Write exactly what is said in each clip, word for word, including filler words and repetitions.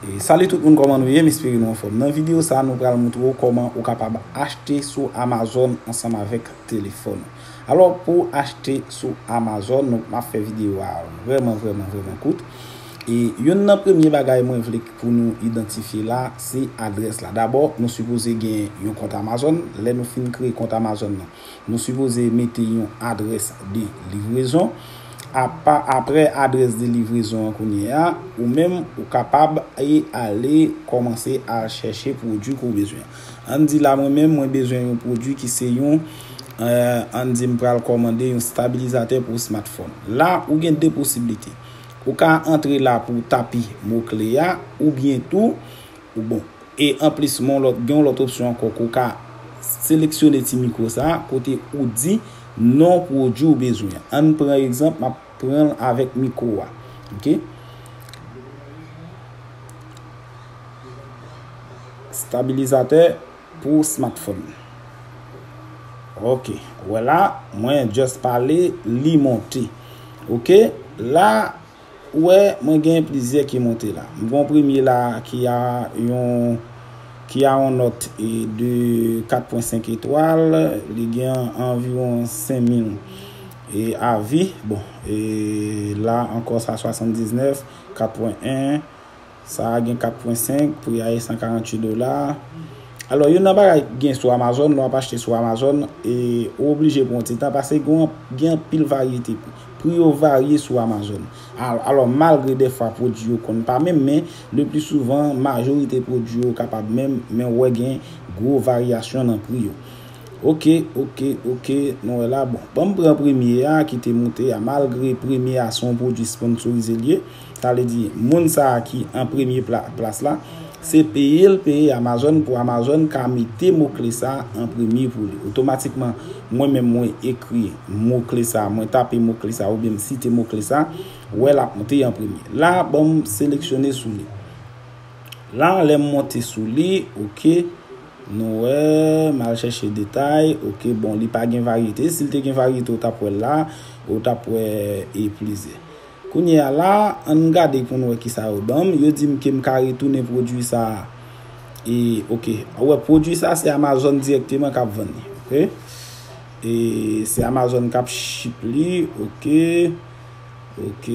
E, salut tout moun, kòman nou ye? M espere nou anfòm. Nan videyo sa a, nou pral montre w kòman ou kapab achte sou Amazon ansanm avèk telefòn ou. Alò, pou w achte sou Amazon, nou, m ap fè videyo a vrèman, vrèman, vrèman kout. E youn nan premye bagay mwen vle pou nou idantifye la, se adrès la. Dabò, nou sipoze gen yon kont Amazon. Lè nou fin kreye kont Amazon nan, nou sipoze mete yon adrès de livrezon. Apa, apre adrès de livrezon an kounye a, ou menm ou kapab e ale kòmanse al chèche pwodui ke w bezwen. Ann di la, mwen menm, mwen bezwen yon pwodui ki se yon, eh, ann di m pral kòmande yon stabilizatè pou smartphone. La, ou gen de posiblite. Ou ka antre la pou w tape mo kle a, oubyen tou, ou bon. E anplis, men yon lòt, gen yon lòt opsyon ankò ke w ka seleksyone ti mikwo sa a, kote ou di non pwodui ou bezwen an. Ann pran egzanp, m ap pran l avèk mikwo a. Ok? Stabilizatè pou smartphone. Ok. Wè la, mwen just pale, li monte. Ok? La, ou wè, mwen gen plizyè ki monte la. M gen yon premye la ki a yon, ki a yon nòt, e, de kat pwen senk etwal. Li gen anviwon senk mil, e, avi. Bon, e, la ankò sa swasanndiznèf, kat pwen en. Sa a gen kat pwen senk, pri a e san karanntuit dola. Alò, youn nan bagay ki gen sou Amazon, lè w ap achte sou Amazon, e, ou oblije pran yon ti tan, paske gen, gen anpil varyete pri. Pri yo varye sou Amazon. Al-, alò, malgre dèfwa pwodui yo konn pa menm, men le pli souvan, majorite pwodui yo kapab menm, men ou wè gen gwo varyasyon nan pri yo. Ok, ok, ok, nou wè la, bon. Ban m pran premye a ki te monte a, malgre premye a se yon pwodui sponsorize l ye. Sa vle di, moun sa a ki an premye pla-, plas la, se peye l peye Amazon pou Amazon ka mete mo kle sa a an premye pou li. Otomatikman, mwen menm mwen ekri mo kle sa a, mwen tape mo kle sa a oubyen m site mo kle sa a, ou wè l ap monte an premye. La, ban m seleksyone sou li. La, lè m monte sou li, ok, nou wè, m al chèche detay, ok, bon, li pa gen varyete. Si l te gen varyete, ou t ap wè l la, ou t ap wè e plizyè. Kounye a la, ann gade pou n wè kisa yo ban m. Yo di m ke m ka retounen pwodui sa a. E, ok, ou wè, pwodui sa a, se Amazon dirèkteman k ap vann li, ok? E se Amazon k ap ship li, ok? Ok,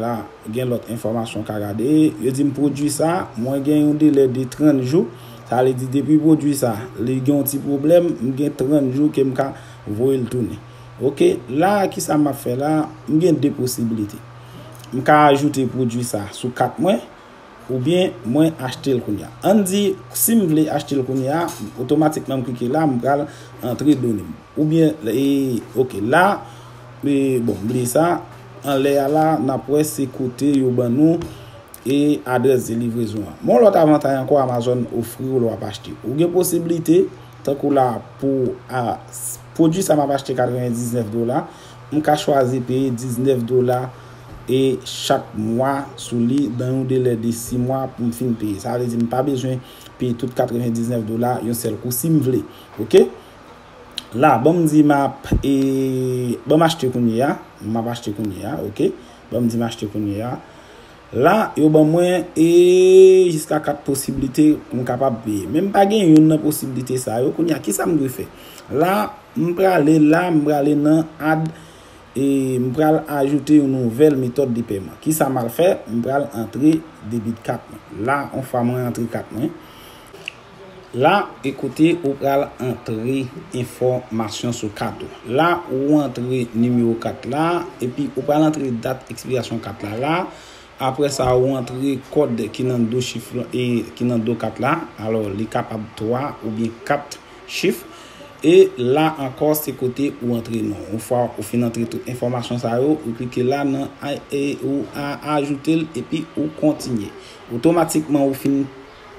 la, gen lòt enfòmasyon w ka gade. Yo di m pwodui sa, mwen gen yon delè de trant jou. Sa vle di, depi pwodui sa, li gen yon ti pwoblèm, m gen trant jou ke m ka voye l tounen. Ok, la, kisa m ap fè la? M gen de posiblite. M ka ajoute pwodui sa sou kat mwen, oubyen mwen achte l kounye a. Ann di, si m vle achte l kounye a, otomatikman m klike la, m pral antre done m. Oubyen, e, ok, la, e, bon, m bliye sa. Anlè a la, n ap wè se kote yo ban nou e adrès de livrezon an. Men yon lòt avantay ankò Amazon ofri w lè w ap achte. Ou gen posiblite, tankou la, pou a, s-, pwodui sa m ap achte katrevendiznèf dola, m ka chwazi peye diznèf dola e chak mwa sou li, nan yon delè de sis mwa pou m fin peye. Sa vle di m pa bezwen peye tout katrevendiznèf dola yon sèl kou si m vle. Ok? La, ban m di m ap, e, ban m achte kounye a. M ap achte kounye a, ok? Ban m di m achte kounye a. La, yo ban mwen, e, jiska kat posiblite pou m kapab peye. Men m pa gen youn nan posiblite sa yo. Kounye a, kisa m dwe fè? La, m prale la, m prale nan add, e, m pral ajoute yon nouvèl metòd de pèman. Kisa m al fè? M pral antre debit kat mwen. La, yon fwa mwen antre kat mwen, la, e kote ou pral antre enfòmasyon sou kat ou. La, ou antre nimewo kat la, epi ou pral antre dat ekspirasyon kat la la. Apre sa, ou antre kòd ki nan do chif la, e ki nan do kat la. Alò, li kapab twa oubyen kat chif. E la ankò, se kote ou antre non. Yon fwa ou fin antre tout enfòmasyon sa yo, ou klike la nan a-, e ou a-, ajoute l, epi ou kontinye. Otomatikman, ou fin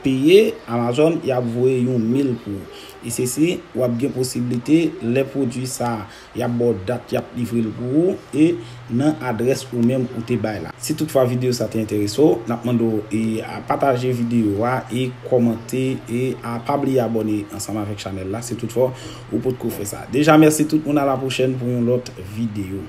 peye Amazon, y ap voye yon mil pou ou. E sesi, w ap gen posiblite, lè pwodui sa a, y ap ba w dat y ap livre l pou ou, e nan adrès ou menm ou te bay la. Si toutfwa videyo sa te enterese w, n ap mande w e a pataje videyo a, e kòmante, e a pa bliye abòne ansanm avèk chanèl la, si toutfwa ou potko fè sa. Deja, mèsi tout moun, a la pwochèn pou yon lòt videyo.